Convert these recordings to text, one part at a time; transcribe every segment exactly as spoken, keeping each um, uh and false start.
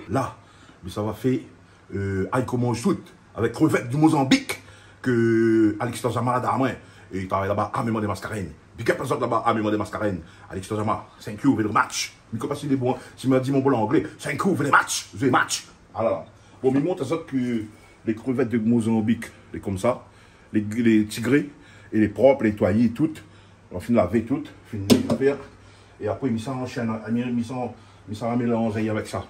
La, mi sa va fé, euh, Haricot Mange Tout avèk krevèt du Mozambique ke Alix Tajama la done amoin. É li travay laba a Mémoire des Mascareignes. Big up azot laba a Mémoire des Mascareignes. Alix Tajama, thank you very much. Mi koné pa si lé bon, si ma di mon bon anglé. Thank you very much. Very much. Alala. Bon, mi mont azot ke lé krevèt de Mozambique, lé konmsa, lé, lé tigré, é lé prop, lé nétoiyé, tout. Nou la fine lavé tout, fine fé. É apré, mi sa anshèn, mi, mi sa, mi sa mélanzé avèk sa.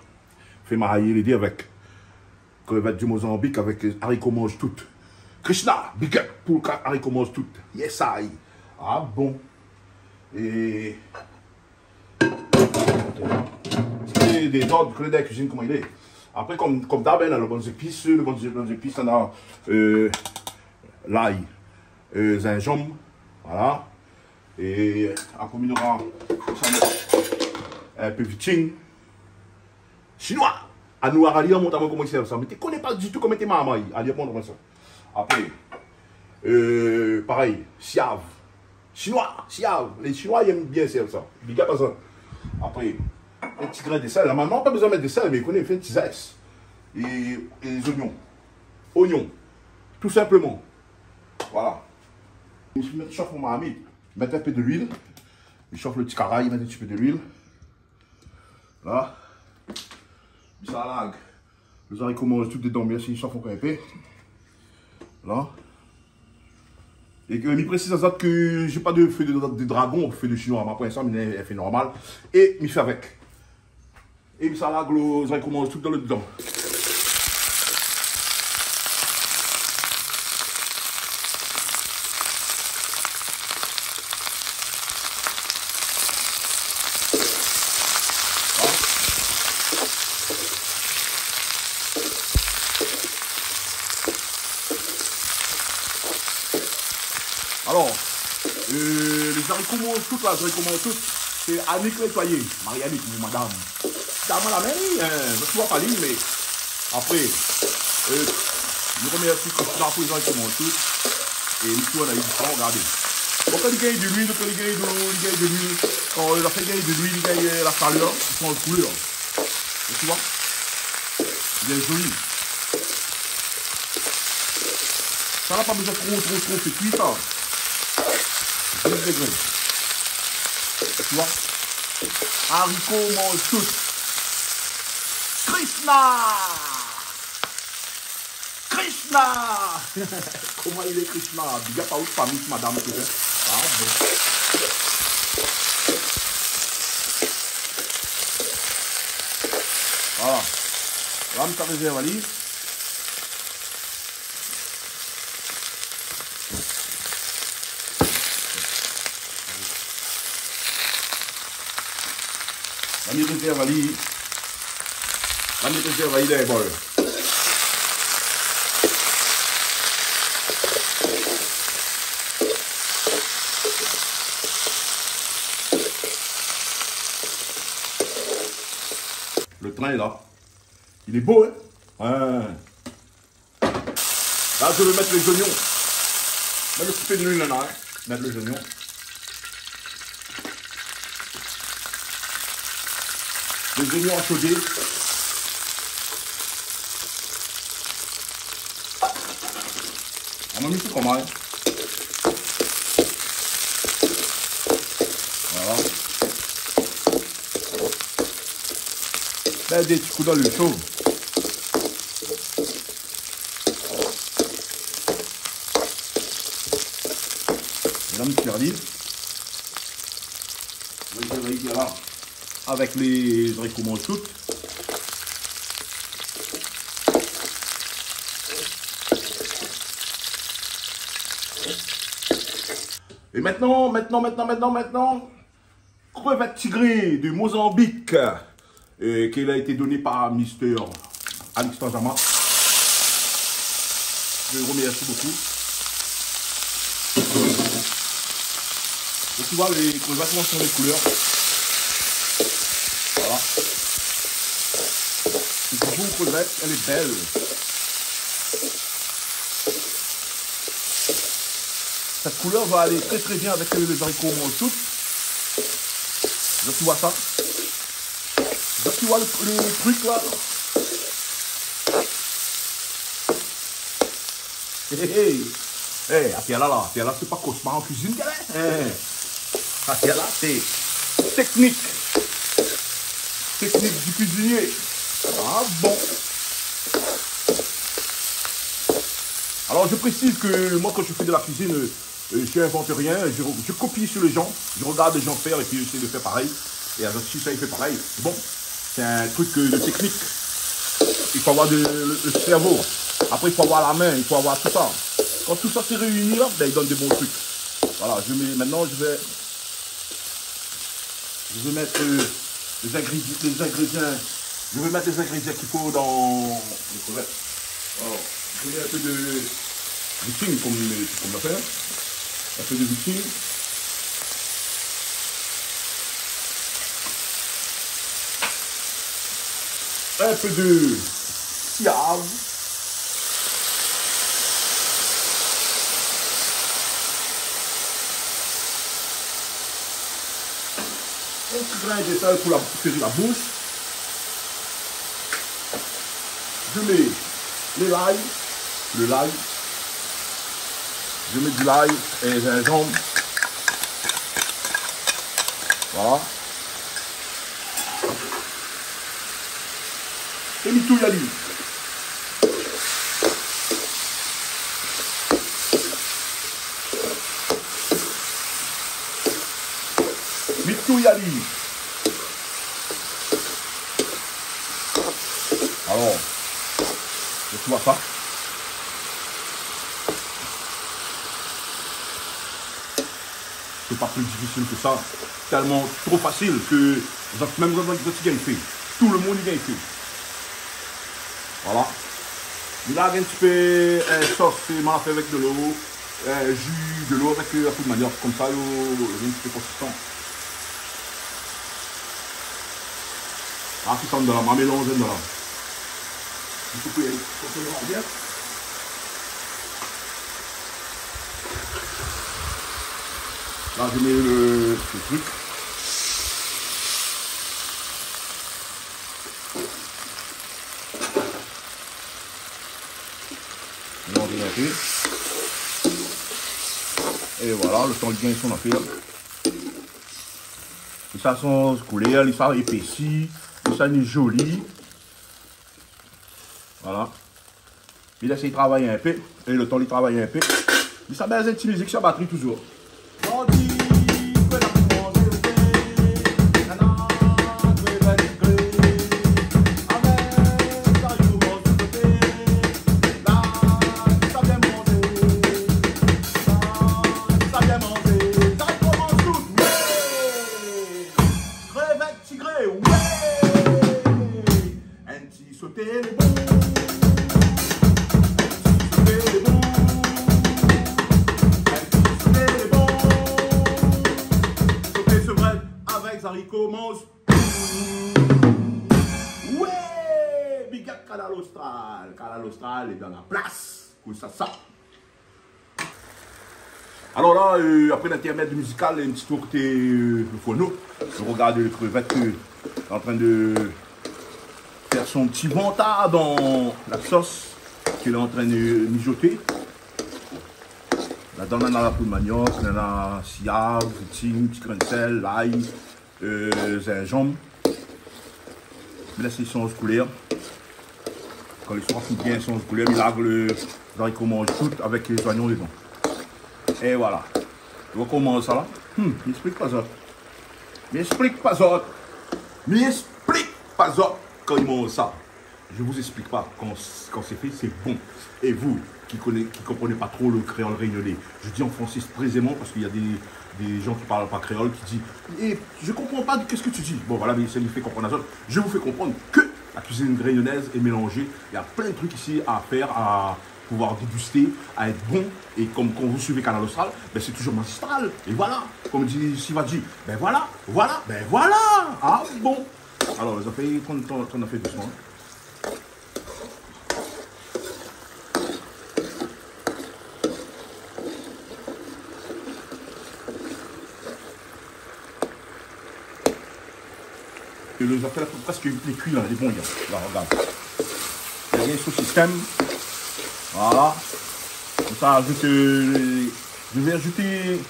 Fé marié lé dé avèk krevèt du Mozambique avèk Haricot Mange Tout. Krishna, big up pou le ka Haricot Mange Tout. Yes, I. Ah bon. É sé dé zord, koné dan la kuizine koman i lé. Apré, konm, konm dab, hein, na le bann zépis, le bann, bann zépis, na, euh, lay, euh, zinzanm, voilà. É apré, mi nora sa, in pé viting. Shinoi. Anou, Arali la mont amoin koman i sèrv sa. Mi té koné pa ditou koman té marmay. Arali la mont amoin sa. Apré, euh, parèy, siav. Shinoi, siav. Lé Shinoi, i èm bien sèrv sa. Big up azot. Apré, in ti grin de sèl. Normalman, pa bezoin mèt de sèl, mé koné, fé in ti zès. É, é lé zoignon. Oignon. Tou sinpleman. Voilà. Mi sa mèt shof mon marmit. Mèt in pé de luil. Mi shof le ti karay, mèt in ti pé de luil. La. Mi sa larg. Lé zariko manz tout dedan, mé si i shof ankor in pé. La. É ke mi présiz azot ke mi na pa de fé de, de dragon, fé de shinoi, ma pran sa, mi fé normal. É mi fé avèk. É mi sa larg lé zariko manz tout dan le dedan. Alor, euh, lé zariko manz tout la, zariko manz tout, sé Annick nétoiyé, Marie-Annick, mon madam. Sa, madam, hein, euh, mi voi pa li, mé apré, euh, mi romèrsi Krishna pou lé zariko manz tout. É mi trouv na di tan, gardé. Bon, kan li gingn de luil, kan li gingn de, li gingn de luil, kan la fé gingn de luil, li gingn, euh, la shalèr, li sanz koulèr. Ou voi ? Bien zoli. Sa la pa bezoin tro, tro, tro fé kui, sa. Zis dé grin. Ou voi ? Zariko manz tout. Krishna ! Krishna ! Koman i lé, Krishna ? Big up a out fami, madam, tout, hein. Ah bon. Voilà. La, mi sa rézèrv ali. La mi rézèrv ali. La mi rézèrv ali dan in bol. Le trin la, il est beau, hein ? Ouais. La, mi sa mèt lé zoignon. Mèt in ti pé de luil la, hein. Mèt lé zoignon. Lé zoignon ashodé. Anon mèt tout koman, hein. Voilà. Bin, dé ti kou dan luil sho. É la, mi sèrv ali. Mi sèrv ali la. Avèk lé zariko manz tout. É mintnan, mintnan, mintnan, mintnan, mintnan, krevèt tigré de Mozambique, euh, qui a été donné par Mister Alix Tajama. Je le remercie beaucoup. Donc, tu vois, les crevettes vont changer de couleur. Voilà. C'est toujours une crevette, elle est belle. Cette couleur va aller très, très bien avec, euh, les haricots manz tout. Là, tu vois ça ? Là, tu vois le, le truc là ? Hé, hé. Hé, atèr la, la, atèr la, sé pa koshmar an kuizine, gars, hin. Hé. Atèr la, sé teknik. Teknik di kuizinié. Ah bon. Alors, je précise que moi, quand je fais de la cuisine, euh, euh, je n'invente rien, je, je copie sur les gens, je regarde les gens faire et puis j'essaie de faire pareil. Et avec qui ça, il fait pareil. Bon, c'est un truc, euh, de technique. Il faut avoir de, le, le cerveau. Après, il faut avoir la main, il faut avoir tout ça. Quand tout ça s'est réuni là, ben, il donne des bons trucs. Voilà, je mets, maintenant, je vais, je vais mettre, euh, les ingrédients, les ingrédients. Je vais mettre les ingrédients qu'il faut dans les crevettes. Alors, je mets un peu de viking, comme, comme on appelle. Un peu de viking. Un peu de siav. Un ti grin de sèl pou la, fé ri la boush. Je mets le lay, le lay. Je mets du lay et gingembre. Voilà. É mi touy ali. Mi touy ali. Alors, je vois ça. C'est pas plus difficile que ça. Tellement trop facile que zot, mèm zot, zot i gingn fé. Tout le monde i gingn fé. Voilà. Mi la gingn in ti pé, euh, sos, sé ma fé avèk de lo, euh, ju de lo avèk, euh, in pé de maniok. Konmsa, lo, lo, in ti pé konsistan. Ah, sé sa, ma mélanz dedan la. I fo ke, fo ke i rann bien. Là, je mets le, le truc. Mélange bien. Et voilà, le tan li gingn son afèr. Li sa sanz koulèr, li sa épési, li sa ni zoli. Voilà. Mi lès ali travay in pé, é le tan li travay in pé, mi sa bèz in ti mizik si la batri touzour. Krevèt tigré, ouais. In ti soté lé bon. In ti soté lé bon. In ti soté lé bon. Soté sevrèt avèk zariko manz. Ouais, big up Kanal Austral. Kanal Austral lé dan la plas. Kosa sa. Alors là, euh, après l'intermède musical, un petit tour côté, euh, le fourneau. Je regarde les crevettes, euh, en train de faire son petit vantard dans la sauce qu'elle est en train de mijoter. Ladan, nana la poud maniok, nana siav, viting, ti grin sèl, lay, euh, zinzanm. Mi lès ali sanz koulèr. Kan li sra fine bien sanz koulèr, mi larg le zariko manz tout avèk lé zoignon dedan. É voilà. Donk, koman sa la? Hmm, mi ésplik pa zot. Mi ésplik pa zot. Mi ésplik pa zot kan i manz sa. Je vous explique pas, quand, quand c'est fait, c'est bon. Et vous, qui connaissez, qui comprenez pas trop le créole réunionnais, je dis en français précisément parce qu'il y a des, des gens qui parlent pas créole qui disent, « Eh, je comprends pas, qu'est-ce que tu dis ? » Bon, voilà, mi éséy fé konprann azot. Je vous fais comprendre que la cuisine réunionnaise est mélangée. Il y a plein de trucs ici à faire, à pouvoir déguster, à être bon. Et comme quand vous suivez Kanal Austral, ben c'est toujours magistral. Et voilà, comme dit Sivadji, ben voilà, voilà, ben voilà. Ah bon. Alors, zafèr i tourn, tourn, tourn in pé dousman. É lo zafèr la, prèsk lé kui la, lé bon, la. La, regard. Lé bien sou sistèm. Voilà. Ça ajoute, euh, je vais ajouter,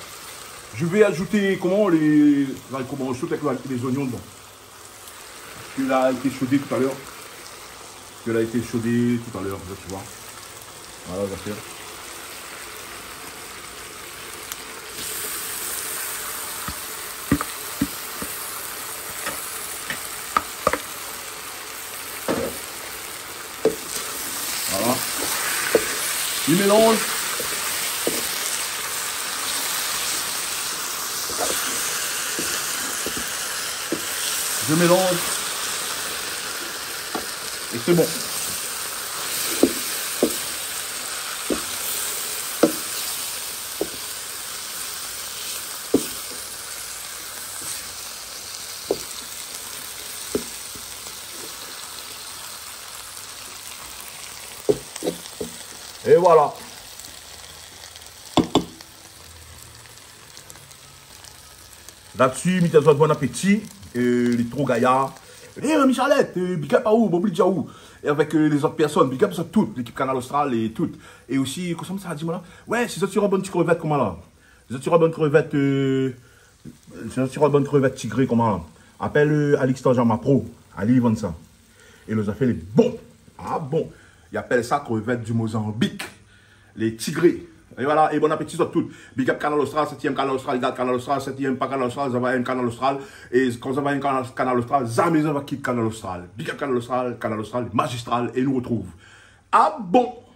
je vais ajouter, comment, les, là, comment, surtout avec la, les oignons dedans. Parce que là, a été chaudé tout à l'heure. Parce que là, a été chaudé tout à l'heure, là, tu vois. Voilà, on va faire. Voilà. Mi mélanz. Je mélanz. É sé bon. É voilà. Ladsi, mi té souèt bon apéti. Euh, lé tro gayar. Eh, Michalet, euh, big up aou, bon, big up aou. É avèk, euh, lézot pèrsone, big up zot tout, lékip Kanal Austral é tout. É osi, kosa sa di, mwin la ? Wé, si zot i rod bann ti krevèt, koman la ? Si zot i rod bann krevèt, euh, si zot i rod bann krevèt tigré, koman la ? Apèl, euh, Alix Tanjama Pro, ali i vann sa. É lo zafèr lé bon. Ah bon. I apèl sa krevèt di Mozanbik. Lé tigré. É voilà, é bon apéti zot tout. Big up Kanal Austral, sat i èm Kanal Austral, i gard Kanal Austral, sat i èm pa Kanal Austral, zot va èm Kanal Austral. É kan zot va èm Kanal, Kanal Austral, zamé zot va kit Kanal Austral. Big up Kanal Austral, Kanal Austral, mazistral, é nou rotrouv. Ah bon.